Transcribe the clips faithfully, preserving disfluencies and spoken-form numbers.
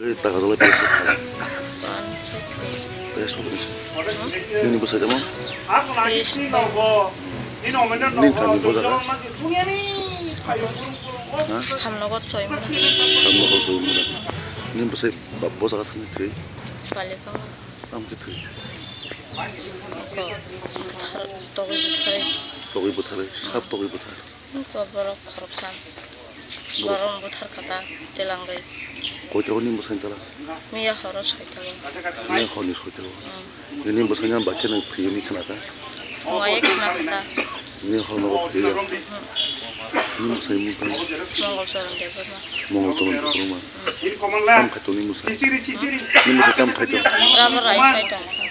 Ei, taka jolai pesa kha. Tei sokri se. Nini bwsai tamo? Nini kami bojaga? Ha? Hamno go choi mura. Hamno go choi mura. Nini bwsai ba-, bojaga thangwi thwi? Pale pang. Tamo khe thwi? Ko buthar, togwi buthar. Togwi buthar, sap togwi buthar. Ko borok khoroktham. Borok. Borok buthar kha ta, telangwi. Koita o nini bwsai tala? Miya horo soita o. Miya horni soita o. Hmm. Nini bwsai nang bakhe nang thwi hwnwi khna kha? Wngya khna kha ta. Nini hor nogo thwi ya? Hmm. Nini bwsai mung tang? Mongol Charan Debbarma. Mongol Charan Debbarma. Hmm. Tam khai tong nini bwsai? Nini bwsai tam khai tong? Rubber rai sai tong kha.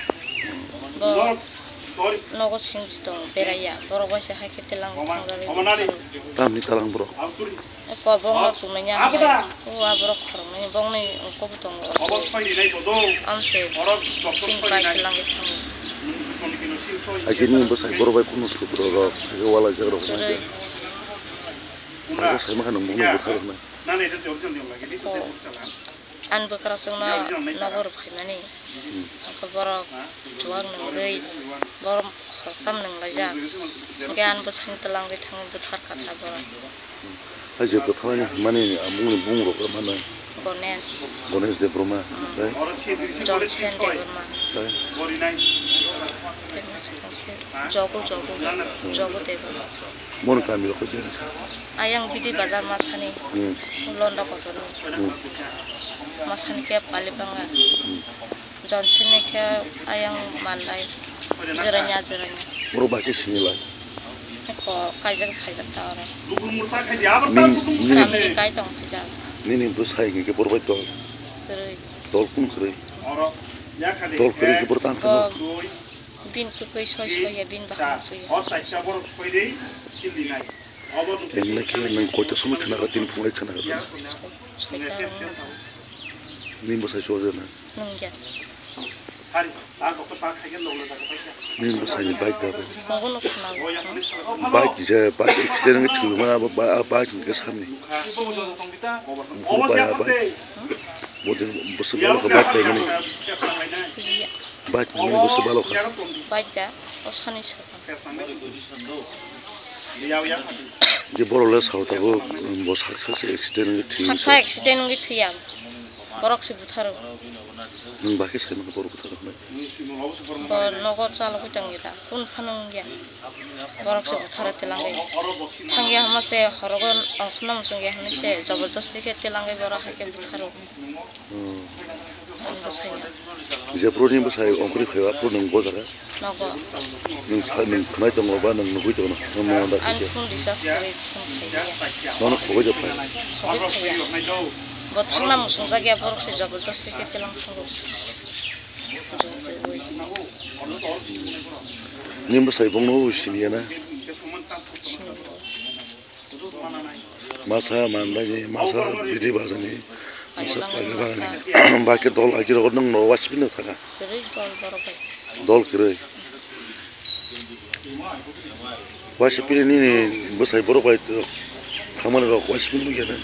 Bo. Nogo singsi tongo, beraiya. Borok bai se hai khe telang thangjago. Tamni talang borok? Eko bongno tumanya hambai. O a borok khoroknwi bongni ongkho bo tongo. Amse chini bai telangwi thango. Agini bwsai borok bai kunu sutro rok, hai khe walaijak rok. Kwrwi. Hai khe saima kha nwng bongno bwthar hwnwi. Ko. Ani bwkrasongno nogo rw phaimani. Hmm. Hwnkhe borok chuwak nwngwi, borok khoroktham nwnglaijak. Hwnkhe ani bwsani twlangwi thangwi bwthar kha ta borok. Hmm. Hai je bwtharnani hwnmani bumung rok mano? Ganesh. Ganesh Debbarma, hmm, tei? Johnson Debbarma. Tei? Tei masa khe Jogo, Jogo, hmm, Jogo Debbarma. Mon kami rok khe biyang sa? Ayang Bidi Bazar masani. Hmm. Londa kotorni. Hmm. Masani khe Palibanga. Hmm. Johnson ni khe ayang Mandai. Jeranya, Jeranya. Borok bai khe sini lai? Ko kaijak phaijak ta oro. Nini, nini, family kai tong phaijak. Nini bwsai hwnkhe borok bai tong? Kwrwi. Dol kun kwrwi? Dol kwrwi khe borok tang khe no? Bini kwkwi soi soi ya, bini bahai soi ya. Emne khe nwng koita somoi khna kha, tini phungai khna kha tana? Soita wngkha. Nini bwsai chuwak ya na? Nungya. Nini bwsai ni bike da bo? Nogo no khna. Bike je, bike accident wngwi thwi mano abo, ba-, bike hwnkhe samni. Bukhuk bai a bike. Bo de bwswk balo kha bike paimani. Iya. Bike paimani bwswk balo kha. Bike da, o sani sakha. Je borok le sao tabuk, bo sak sak se accident wngwi thwi. Sak sak accident wngwi thwiya. Borok se butharo. Nwng bakhe sai mano borok butharo hwnwi? Bo nogo chalogwi tongya da. Kun phano wngya. Borok se butharo telangwi. Thangya hwnma se horogo ongkhorno muchungya hwnwi se jobordosti khe telangwi borok hai khe butharo. Hmm. Ang bwsai no. Jephuru ni bwsai ongkhorwi phaiba, aphuru nwng bo jaga? Nogo. Nwng sa, nwng khwnai tongo ba nwng nugwi tongo? Nwng mano da khe? Ani phone recharge kwrwi phone phaiya. Nono khogwi da phai? Khogwi phaiya. Bo thangna muchungjak ya, borok se jobordosti khe telang thango. Nini bwsai bongno siniya na? Siniya. Masa Mandai ni, masa Bidi Bazar ni, masa Paja Bagan ni. Bakhe dol agi rok nwng no waisipini thaka? Kwrwi dol borok bai. Dol kwrwi. Waisipini nini bwsai borok bai tongmani rok waisipini nukya na?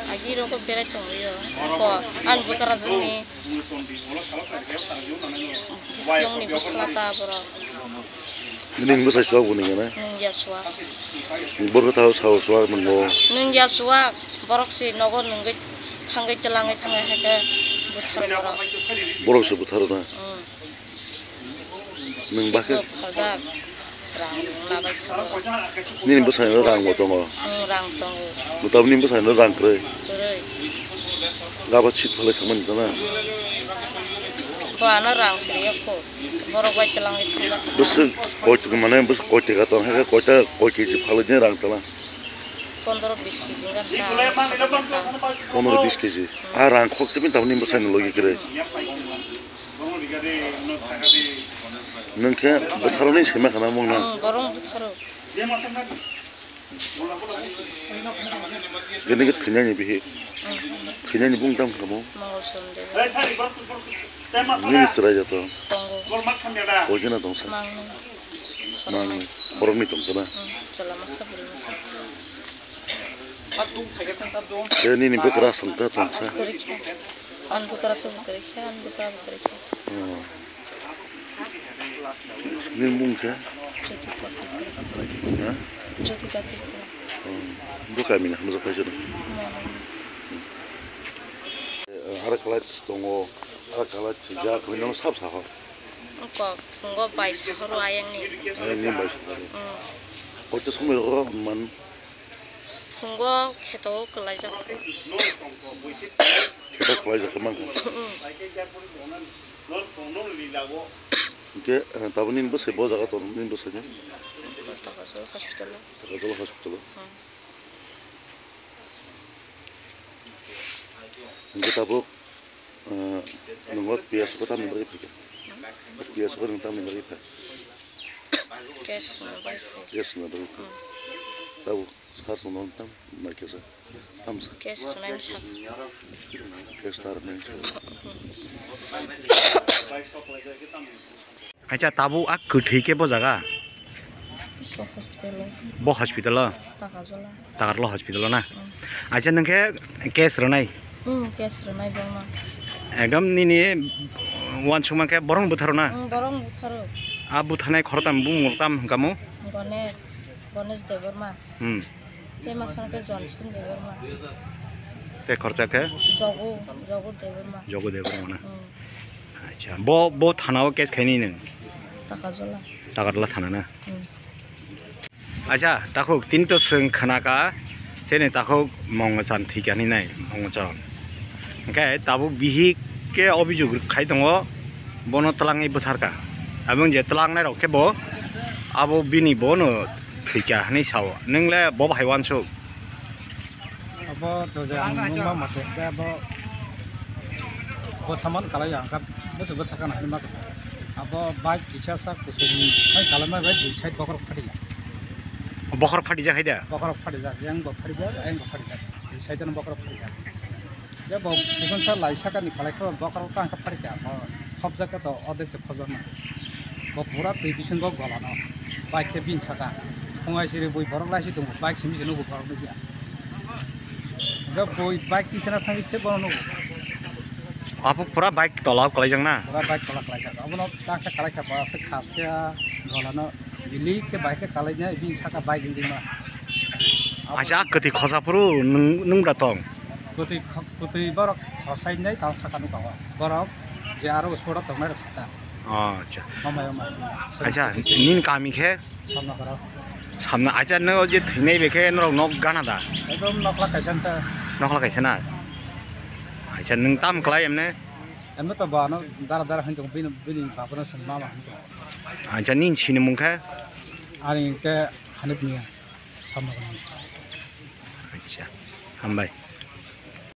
Agi rok berai tongwi o. Ko ani bwkrajwk ni. Yongni bwsla ta borok. Nini bwsai chuwak bo nungya na? Nungya chuwak. Borok tao sao chuwak nungbo? Nungya chuwak, borok se nogo nungwi thangwi twlangwi thangwi hai khe butharo borok. Borok se butharo na? Hmm. Nwng bakhe? Siko phaljak. Rang labai kha borok. Nini bwsai no rang bo tongo? Hmm, rang tongo. Bo tabuk nini bwsai no rang kwrwi? Kwrwi. Gabak sik phalai thangmani tana? Bo ano rang siriya kho. Borok bai twlangwi thangjakha. Bwswk koi, mane bwswk koi teka tong hai khe koita, koi keji phalwi de rang twlang? Pondro bis keji wngkha ta, sajagwi ta. Pondro bis keji. Hmm. A rang khok sibini tamni bwsai ni logi kwrwi. Nwng khe bwtharoni sima khana mung na? Hmm, borok butharo. Gini git khinani bihi. Khinani bung tam kamo. Mongol Sundar. Nini chwrai jato. Tongo. Koi jana tongsa? Mangni. Mangni. Khoroknwi tongkha na? Hmm, chwla masa bwrwi masa. Khe nini bwkra songkha tongsa? Kwrwi kha. Ang bwkra se bwkra khe, ang bwkra bwkra khe. Oh. Nini mung khe? Jyotika Tripura. Ha? Jyotika Tripura. Oh. Bo kami ni hamjak paisa no? Hmm. Eh, ara kalai tongo, ara kalai thwijak, hwnwi no sab sa ho? Kok, phungo bai sa horo ayang ni. Ayang ni bai sa horo. Hmm. Koito somoi rogo man? Phungo kheto kwlaijak. Kheto kwlaijak khe mankha. Mm. Hwnkhe, eh, tabuk nini bwsai bo jaga tongo, nini bwsai ni? Takajol hospital o. Takajol hospital o. Mm. Hwnkhe tabuk, eh, nwng o P S o tamni bagwi phaikha? P S o nwng tamni bagwi phai? Case rwna bagwi phai. Case rwna bagwi phai. Mm. Tabuk. Sar song dong tam, mai kesa. Tam sa. Case rwnaini saka. Case tar rwnaini saka. Acha, tabuk a kwthwi khe bo jaga? Bo hospital o. Bo hospital o? Takajola. Takarlo hospital o na? Mm. Acha, nwng khe case rwnai? Mm, case rwnai bangma. Ekdom nini uansukma khe borokno bwtharo na? Mm, borokno bwtharo. A bwtharnai khoroktham bumung rok tam hwnkha mo? Ganesh, Ganesh Debbarma. Hmm. Tei masang khe Johnson Debbarma. Tei khoroksa khe? Jogu, Jogu Debbarma. Jogu Debbarma na? Hmm. Acha, bo, bo thana o case khaini nwng? Takajola. Takarla thana na? Hmm. Acha, takhuk tini to swng khna ka, seni takhuk Mongochan thwikha hinwi nai, Mongochan. Hwnkhe tabuk bihik khe obijog khai tongo, bono twlangwi bwtharkha. Aboni je twlangnai rok khe bo, abo bini bono thwikha hinwi sao. Nwng le bo bahai uansuk? Abo to je ang nungma mate khe abo bo thaman kalai ang kha bwswk bwtharkha hinwi ma kha. Abo bike kisa sak kusuni hai kalai ma bai dui side bokhorok phati ya. Bokhorok phati jak hai da? Bokhorok phati jak, yang bo phati jak, yang bo phati jak. Dui side no bokhorok phati jak. Ya bo chikon sa lai saka ni kalai kha bokhorok tang kha phati ya. Bo khop jak kha to odek se khop jak na. Bo pura twi bisingo gola no. Bike khe bin saka. Phungai siri bui borok lai si tongo. Bike simi se nugo borok nugya. Ga bui bike tisana thangwi se bono nugo. Abo pura bike tola kwlaijak na? Pura bike tola kwlaijak. Abono ta khe kalai kha ba se khas khe gola no ili khe bike khe kalai nai bini saka bike wngwi ma. Aisa kwtwi khosa phuru nung, nung da tong? Kwtwi kho-, kwtwi borok khosai nai tang saka nukha o. Borok je aro sport o tongnai rok saka. Oh, acha. Hambai, hambai. Acha, nini kami khe? Samna kara. Samna, acha, no je thwinai bekhe norok nok gana da? Ekdom nokla kaisa ta. Nokla kaisa na? Acha, nwng tam kwlai emne? Emne to ba no dara dara hin tong bini, bini baba no sen mama hin tong. Acha, nini sini mung khe? Ani te Hanif Miya. Samna kara. Acha, hambai.